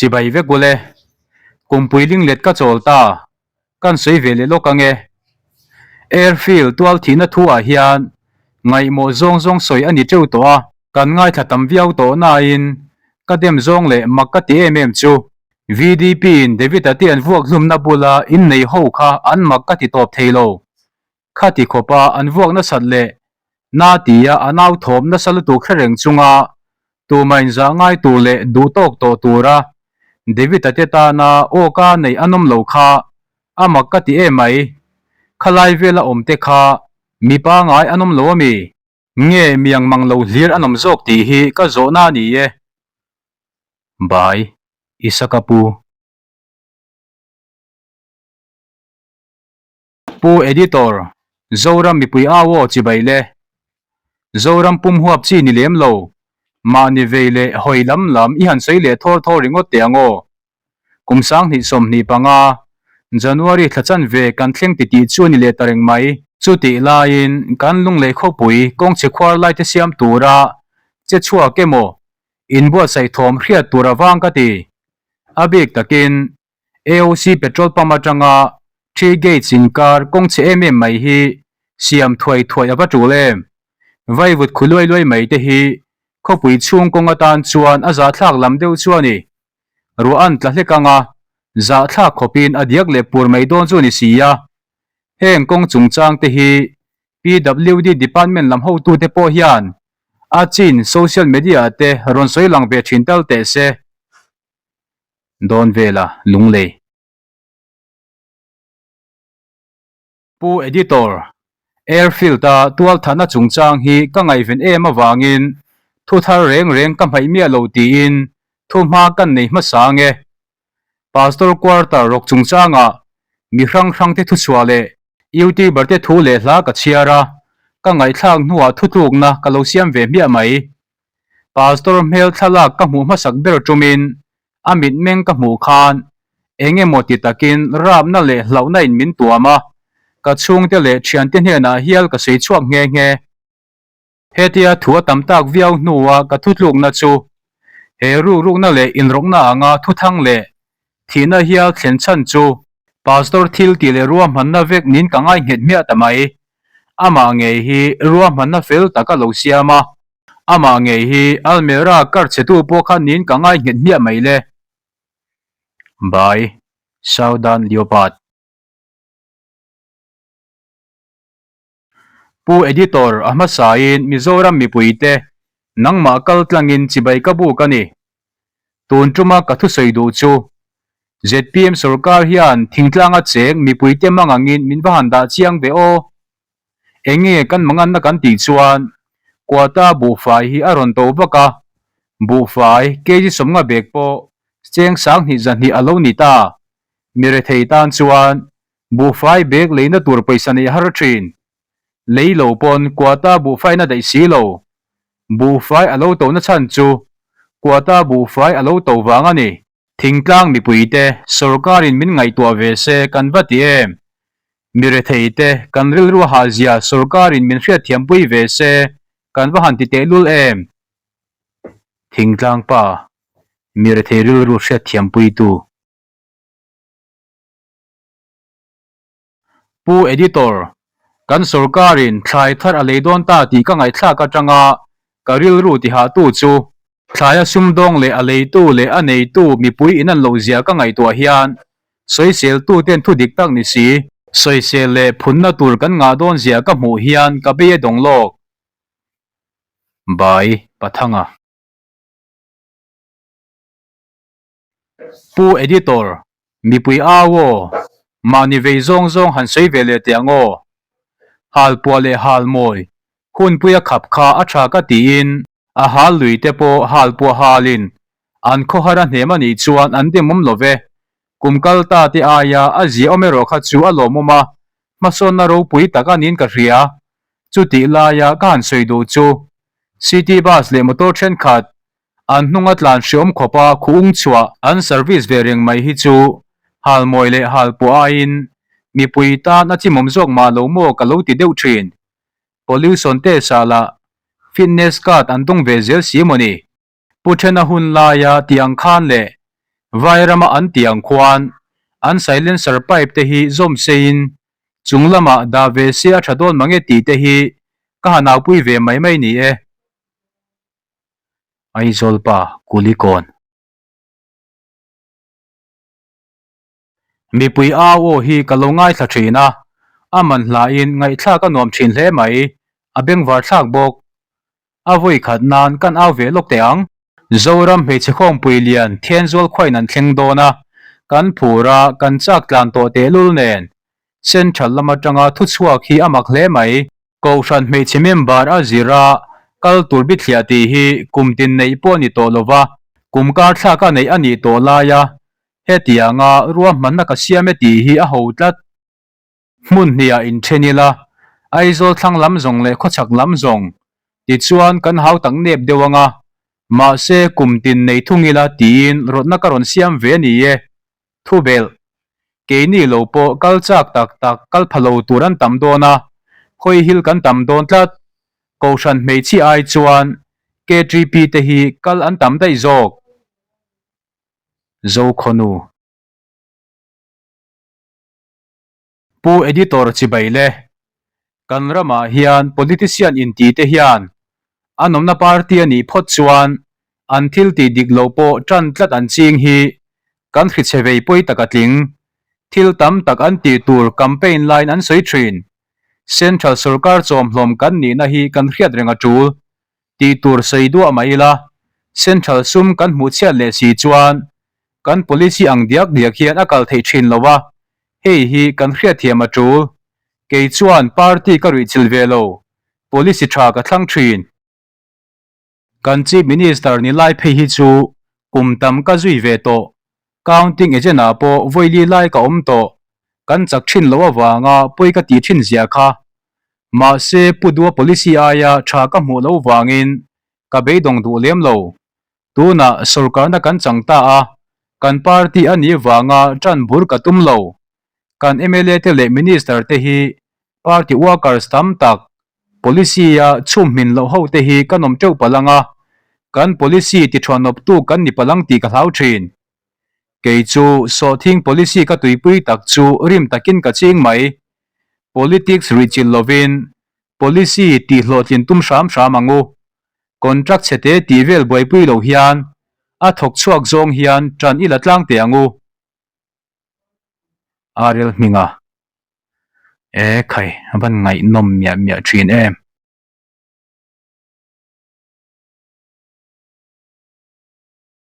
Chibai vek ule. Kumpui linglet ka chawl ta. Kan sawi ve leh lawk ange. Airfield tual thihna thu ah hian ngaihmawh zawng zawng sawi a ni teuh tawh a. Kan ngaithla tam viau tawh nain ka dem zawng leh mak ka ti em em chu VDP in David-a te an vuak hlumna bula innei ho kha an mak ka ti tawp thei lo. Khati khawpa an vuak nasat leh na tia a nau thawm nasa lutuk hre reng chunga tumah inzah ngai tur leh duh tawk tawh tura David-a te tana awka neih a nawm lo kha a mak ka ti em mai. Khalai vela awm te kha mipa ngai a nawm lo a mi? Nge miang mang lo hlir a nawm zawk tih hi ka zawhna a ni e. Bai, Isaka pu. Pu Editor, Zoram mipui au aw chibai le. Zoram pum huap chi ni lem lo, mahni vei leh hawi lam lam i han sawi leh thawr thawr ringawt teh ang aw. Kum 2025, January thla chanve kan thleng ti tih chu a ni leh ta reng mai. Chutih laiin kan lunglei khawpui kawngchhe khuar lai te siam tura che chhuak emaw inbuatsaih thawm hriat tur avang ka ti. A bik takin AOC petrol pump atanga Three Gates inkar kawng chhe em em mai hi siam thuai thuai a va tul em? Vaivut khu luai luai mai te hi khawpui chhung kawng atan chuan a zahthlak lam deuh chu a ni. Ruah an tla hlek anga zahthlak khawpin a diak leh pur mai dawn chu a ni si a. Heng kawng chungchang te hi PWD department lam hotute pawh hian a chin social media ah te rawn sawi lang ve thin tal teh se. Dawn vela Lunglei. Pu Editor, Airfield-a tualthahna chungchang hi ka ngaihven em avangin thu thar reng reng ka hmaih miah lo tiin thu hma kan nei hmasa ang e. Pastor Quarter rawk chungchangah mi hrang hrangte thuchhuah leh YouTuber te thu leh hla ka chhiar a, ka ngaihthlak hnuah thutlukna ka lo siam ve hmiah mai. Pastor hmel thlalak ka hmuh hmasak ber tumin a mitmeng ka hmuh khan eng emaw ti takin rapna leh hlauhna in min tuam a, ka chhungte leh thiante hnenah hial ka sawi chhuak nghe nghe. Hetia thu a tam tak viau hnua ka thutlukna chu he rukrukna leh inrawkna anga thuthang leh thihna hial thlen chhan chu Pastor thil tih leh ruahmanna vek nin ka ngai nghet hmiah ta mai. Amah ngei hi ruahmanna fel tak a lo siam a, amah ngei hi Almera kar chhetu pawh kha nin ka ngai nghet hmiah mai le. By, Southern Leopard. Pu Editor, a hmasain Mizoram mipuite nangmah kal tlangin chibai ka buk a ni. Tun tuma ka thusawi duh chu zpm sorkar hian thingtlanga cheng mipuite mang angin min va han dah chiang ve aw. Enge kan manganna kan tih chuan quota buhfai hi a rawn to vak a, buhfai kg 50 bag pawh cheng 2200 a lo ni ta. Mirethei tan chuan Buhfai bag leina tur pawisa neih har thin. Lei lo pawn quota buhfaina daih si lo. Buhfai a lo tona chhan chu quota buhfai a lo to vang a ni. Thingtlang mipuite sorkarin min ngaihtuah ve se kan va ti em? Mi retheite kan rilru hahzia sorkarin min hriatthiampui ve se kan va han ti tehlul em? Thingtlang pa, mi rethei rilru hriatthiampuitu. Pu Editor, kan sorkarin thlai thar a lei dawn ta tih ka ngaihthlak atanga ka rilru tihahtu chu thlaia sumdawng leh a leitu leh a neitu mipui in an loh zia ka ngaihtuah hian sawiseltu ten thu dik tak ni si, sawisel leh phunna tur kan ngah dawn zia ka hmuh hian ka bei a dawng lawk. Bai Pathanga. Pu Editor, mipui au aw, mahni vei zawng zawng han sawi ve leh teh ang aw. Halpuah leh halmawi, hunpuia khap kha a tha ka tiin a hal lui te pawh halpuah halin an khawhar a hnem a nih chuan an demawm lo ve. Kum kal ta te aia a ziaawm erawh kha chu a lawmawm a, hmasawnna ropui tak a niin ka hria. Chutih laia ka han sawi duh chu City Bus leh motor thenkhat An hnunga tlan hreawm khawpa khuung chhuah an service ve reng mai hi chu halmawi leh halpuah aiin mipui tan a chimawm zawk mah lo maw ka lo ti deuh thin. Pollution test ah lah fitness card an dawng ve zel si maw ni? Pu Thena hun laia tih ang khan leh. Vairama an tih ang khuan an silencer pipe te hi zawm seiin chung lamah dah ve se a tha dawn mange tih te hi ka han aupui ve mai mai ni e. Aizawl pa Kulikawn. Mipui au aw hi ka lo ngaithla thin a, a man hlain ngaihthlak a nuam thin hle mai, a bengvar thlak bawk. A vawi khat nan kan au ve lawk teh ang. Zoram hmeichhe khawngpui lian Thenzawl khuain an thleng dawn a, kan phur a, kan chak tlan tawh tehlul nen. Central lam atanga thuchhuak hi a mak hle mai. Kohhran hmeichhe member a zir a, kal tur bithliah tih hi kum tin neih pawh a ni tawh lova, kum kar thlak a neih a nih tawh lai a, hetianga ruahmanna ka siam e tih hi a ho tlat. Hmun hniah inthen ila, Aizawl thlang lam zawng leh khawchhak lam zawng tichuan kan hau tak nep deuh anga, mahse kum tin nei thung ila tiin rawtna ka rawn siam ve a ni e. Thubelh, Keini lo pawh kal chak tak tak kal pha lo tur an tam dawn a, hawi hil kan tam dawn tlat. Kohhran hmeichhia ai chuan KTP te hi kal an tam daih zawk. Zokhawnu. Pu Editor chibai le. Kan ramah hian politician inti te hian an awmna party a nih phawt chuan an thil tih dik lo pawh tan tlat an ching hi kan hrichhe vei pawi tak a tling. Thil tam tak an tih tur campaign laiin an sawi thin. Central sorkar chawmhlawm kan nihna hi kan hriat reng a tul. Tih tur sawi duah mah ila, Central sum kan hmuh chhiat leh si chuan kan policy ang diak diak hian a kal theih thin lo a, hei hi kan hriatthiam a tul. Kei chuan party ka ruihchilh ve lo, policy tha ka thlang thin. Kan Chief Minister ni lai phei hi chu kum tam ka zui ve tawh, counting agent ah pawh vawili lai ka awm tawh, kan chak thin loh avanga pawi ka tih thin zia kha. Mahse Pu Dua policy aia tha ka hmuh loh vangin ka beidawng duh lem lo. Tunah sorkarna kan chang ta a, kan party a nih vanga tan bur ka tum lo. Kan mla te leh minister te hi party workers tam tak, policy-a chhum hmin loh ho te hi kan awm teuh palh ang a, kan policy ti thuanawptu kan ni palh ang tih ka hlau thin. Kei chu sawhthing policy ka tuipui tak chu rim takin ka ching mai. Politics ruihchilh lovin policy tihhlawhtlin tum hram hram ang u. Contract chhe te tih vel buaipui lo hian a thawk chhuak zawng hian ṭan i la tlang teh ang u. Ariel hminga, E khai, a van ngaihnawm miah miah ṭhin em.